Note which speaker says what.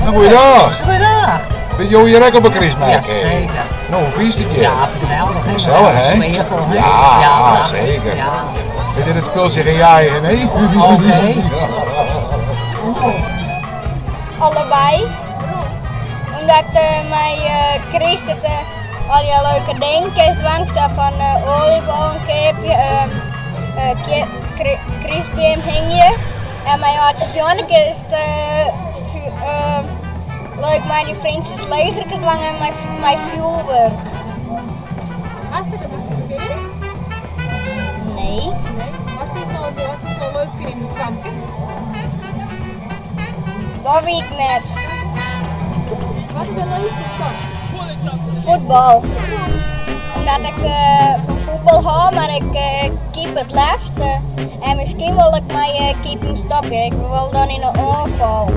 Speaker 1: Nou, goeiedag.
Speaker 2: Goeiedag.
Speaker 1: Binne jo hjir ek op de krystmerk?
Speaker 2: Ja, seker.
Speaker 1: No, hoe fynst it hjir?
Speaker 2: Ja, geweldich. hè?
Speaker 1: Gesellich, hè?
Speaker 2: Sfearfol, hè?
Speaker 1: Ja,
Speaker 2: Ja,
Speaker 1: zeker.
Speaker 2: Ja.
Speaker 1: Weet je het spultsje geen ja en nee?
Speaker 2: Oké.
Speaker 3: Allebei. Omdat mei kryst it allegear leuke dingen kinst dwaan. Sa fan oaljebollen keapje, krystbeam hingje. En mei âldjiersjûn kinst leuk mei dyn freontsjes legerke dwaan en mei fjoerwurk.
Speaker 4: Hast ek in bytsje ferkearing?
Speaker 3: Nee.
Speaker 4: Nee. Wat fynst no wat je sa leuk fine yn it famke?
Speaker 3: Dat weet ik net.
Speaker 4: Wat is de leukste sport?
Speaker 3: Fuotbal. Omdat ik fan fuotbal hâld, mar ik keep it leafst. En miskien wol ik mei keepen stopje. Ik wol dan yn de oanfal.